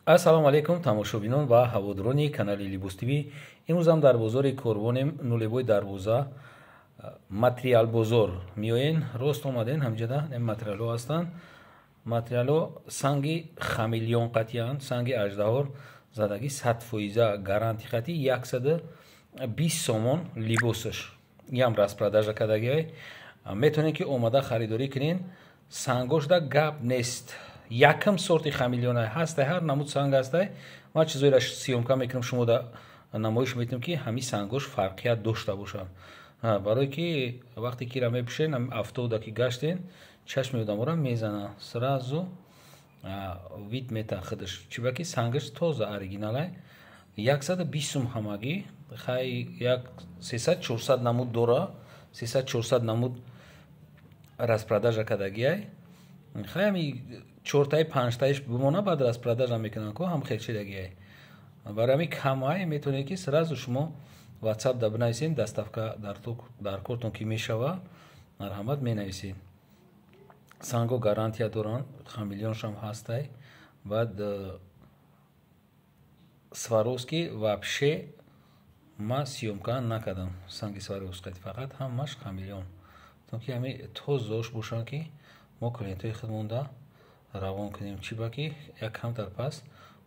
Ассалому алайкум, тамошобинон ва ҳаводорони канали Либос ТВ. Имрӯзам дар бозори Корвонем, нулевой дарвоза, материал бозор. Миёен, рост омаден, ҳамҷада материалҳо ҳастанд. Материалҳо санги хамелеон қатиянд, санги аждаҳор задаги, 100% гарантия қати, 120 сомон либосаш. Ям распродажа кардагиай. Метавонед, ки омада харидорӣ кунед. Сангошда гап нест, якм сорти хамелеона ҳастай, ҳар намуд санг ҳастай. Ман чизоеро съёмка мекунам, шумо да намоиш метавонем, ки ҳамин сангош фарқият дошта бошанд, барое ки вақте кира мепӯшен, афтода ки гаштен, чашми одаморо мезана, сразу вид мета худаш, чиба ки сангаш тоза, оригиналай. 120 сум ҳамагӣ. Хай, як 300-400 намуд дора, 300-400 намуд распродажа кардагиай. Хай, ҳами чортаи панҷтаиш бимона, баъд распродажа мекунанд ко, ҳам хелчидагиай. Барои ҳами камай, метавонед, ки сразу шумо WhatsApp да бинависед, доставка дар кортон ки мешава, марҳамат, менависед. Санго гарантия доранд, хамелеоншам ҳастай. Баъд Сваровски вообще ма съёмка накардам, санги Сваровски, фақат ҳамаш хамелеон, то ки ҳами тозош бошанд, ки мо клиентҳои худмонда равон кунем. Чӣ ба ки як камтар пас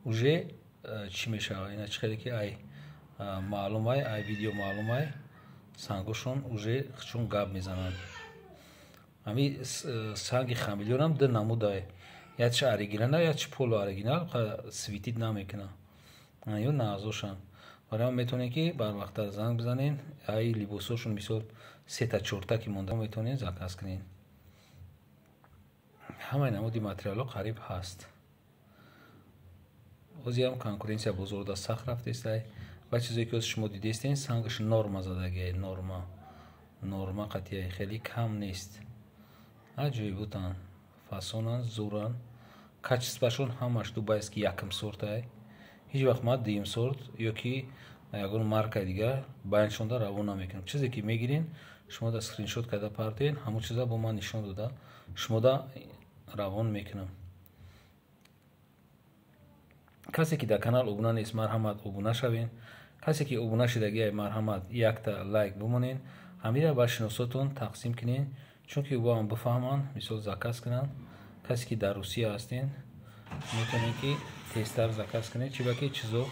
уже чӣ мешавад, ина чӣ хеле ки ай маълумай, ай видео маълумай, сангошон уже чун гап мезананд. Ҳами санги хамелеонам ду намудай: якчи оригинал, якчи полуоригинал, светить намекунад, ё наъзошанд. Барои ҳам метавонед, ки барвақттар занг бизанед. Ай либосҳошон, мисол, сета чорта ки монда, метавонед заказ кунед. Ҳамаи намуди материалҳо қариб ҳаст. Ҳозирам конкуренция бозорда сахт рафтестай ва чизое ки ҳозир шумо дидестен, сангаш норма задагиай, норма қатъияй, хеле кам нест, аҷоибутанд, фасонанд, зӯранд, качествашон ҳамаш дубайский, якм сортай. Ҳеҷ вақт ман дуюм сорт ё ки ягон маркаи дигар байншонда равон намекунам. Чизе ки мегирен, шумо да скриншот карда партоен, ҳамон чиза бо ман нишон дода, шумода равон мекунам. Касе ки дар канал обуна нест, марҳамат, обуна шавен. Касе ки обуна шудагиай, марҳамат, якта лайк бимонен, ҳамира ба шиносотон тақсим кунен, чунки боам бифаҳманд, мисол, заказ кунанд. Касе ки дар Русия ҳастен, метавонед, ки тезтар заказ кунед, чиба ки чизо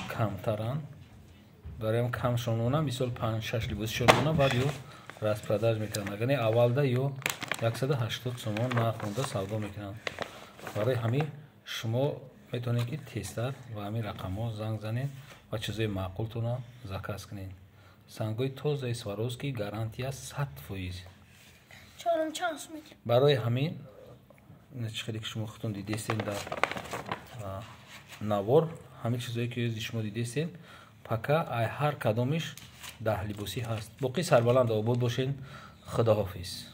камтаранд. Бароям камшон монам, мисол, панҷ шаш либосишон монам, баъд ё распродаж мекунанд. Агар не, аввалда ё 180 сомон нарх монда савдо мекунанд. Барои ҳамин шумо метавонед, ки тезтар ба ҳамин рақамҳо занг занед ва чизои маъқултонро заказ кунед. Сангҳои тозаи Сваровский, гарантия 100%. Барои ҳамин чӣ хеле ки шумо худтон дидестен дар навор, ҳамин чизое ки шумо дидестен, пока ай ҳар кадомиш 10 либосӣ ҳаст. Боқӣ сарбаланд, обод бошед, худоҳофиз.